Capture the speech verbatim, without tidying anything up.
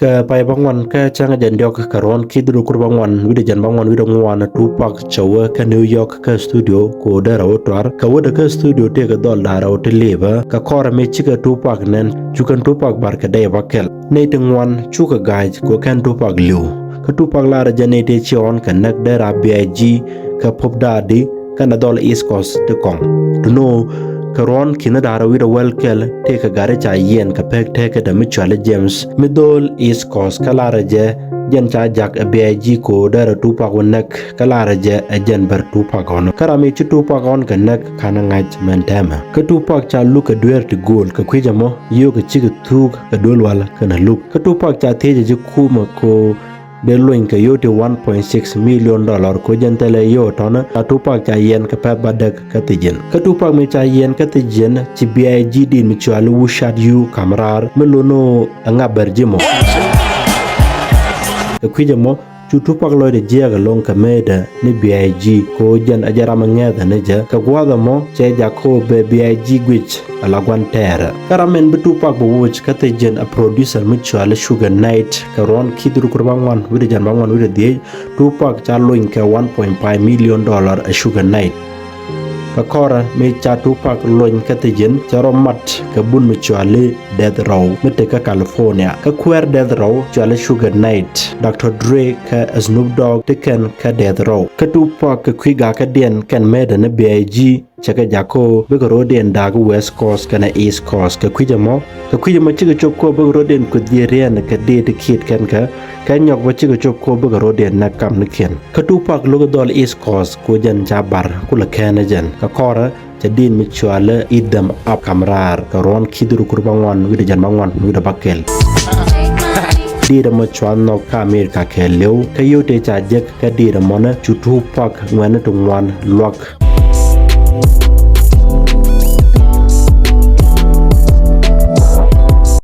Kɛ pay bäŋuan kä cäŋ jɛn diɔk kɛ ruɔ̱n ki̱th rukut bäŋuan wi̱cdɛ jɛn bäŋuan wi̱cdɛ ŋuan, Tupac cɛ wä kä New York kä studio kɛ ɣöö dee rɛw tuar. Kɛ wädɛ kä studio tëëkɛ dhɔl da̱ŋ rɛw ti lipä. Kɛ kɔrɛ mëë cikɛ Tupac nɛn, cu kɛn Tupac bar kɛ dɛy bäkɛl. Nɛy ti ŋuan cukɛ ga̱a̱c kɛ ɣöö kɛn Tupac li̱w. Kä Tupac larɛ jɛ nɛy tëë ci ɣɔ̱n kɛ näk dee ram B I G kɛ Puff Daddy kɛnɛ dhɔl East Coast ti kɔ̱ŋ. Duŋni ɣöö kɛ ruɔ̱n ki̱n da̱ŋ rɛw wi̱cdɛ wäl kɛl tëëkɛ gat ca yiɛn kɛ pek tekä dɛ mi cɔali James, mi dhɔl East Coast, kä larɛ jɛ jɛn ca jak ɛ B I G kɛ ɣöö dee rɛ Tupac wä näk, kä larɛ jɛ ɛ jɛn bär Tupac ɣɔ̱n. Kä ram mi ci Tupac ɣɔ̱n kɛ näk /ka̱nɛ ŋa̱c mɛn täämɛ. Kä Tupac ca luk kɛ dueer ti gööl, kɛ kui̱c ɛmɔ yio̱w kɛ cikɛ thuuk kɛ duel wal kɛnɛ luk. Kä Tupac ca thiec ɛ ji̱ kumɛ kɛ ɣöö dee lony kɛ yio̱w ti one point six million dollar kɛ ɣöö jɛn thilɛ yio̱w tɔ̱nɛ. Ca Tupac ca yiɛn kɛ pɛ̈th bädäk kä thi̱jiɛn. Kä Tupac mi ca yiɛn kä thi̱jiɛn, ci B I G dit mi cɔali Who Shot You ka̱m raar, mi lot ni ɣöö ɛ ŋa bär ji̱ mɔ. Kɛ kui̱c ɛmɔ cu Tupac lɔcdɛ jiääk ɛlɔ̱ŋ kɛ mëëdɛ ni B I G kɛ ɣöö jɛn ɛ jɛn ram ɛ ŋäthɛ ni jɛ. Kɛ gua̱a̱th ɛmɔ cɛ jak kɛ ɣöö bɛ B I G guic ala gua̱n tɛɛrɛ. Kä ram min bi Tupac bi woc kä thi̱jiɛn ɛ producer mi cɔali Suge Knight. Kɛ ruɔ̱n ki̱th rukut bäŋuan wi̱cdɛ jɛn bäŋuan wi̱cdɛ dhieec, Tupac ca lony kɛ one point five million dollar ɛ Suge Knight. Kɛ kɔrɛ mi ca Tupac lony kä thi̱jiɛn, cɛ rɔ mat kɛ bun mi cɔali Death Row mi te kä California. Kä kuäär Death Row cɔali Suge Knight, Doctor Dre kɛ Snoop Dogg ti kɛn kä Death Row. Kä Tupac kɛ kui̱ gakädiɛn kɛn mëëdɛ ni B I G, cɛ kɛ jak kɛ ɣöö bikɛ ro̱diɛn da̱a̱k West Coast kɛnɛ East Coast. Kɛ kui̱c ɛmɔ, kɛ kui̱c ɛmɔ cikɛ cop kɛ ɣöö bikɛ ro̱diɛn kueth ji̱ riɛn kɛ dëë ti kiɛt kɛn kä, kä nyɔk bä cikɛ cop kɛ ɣöö bikɛ ro̱diɛn näk kamnikiɛn. Kä Tupac lo̱k dhɔl East Coast kɛ ɣöö jɛn ca bar kulɛ kɛn ɛ jɛn. Kɛ kɔrɛ cɛ dit mi cɔali Eat Them Up ka̱m raar kɛ ruɔ̱n ki̱th rukut bäŋuan wi̱cdɛ jɛn bäŋuan wi̱cdɛ bäkɛl. Dit ɛmɔ cua nhɔk kä America kɛɛliw, kä yio̱w tëë ca jek kä dit ɛmɔnɛ cu Tupac ŋuɛ̈tni ti ŋuan luäk.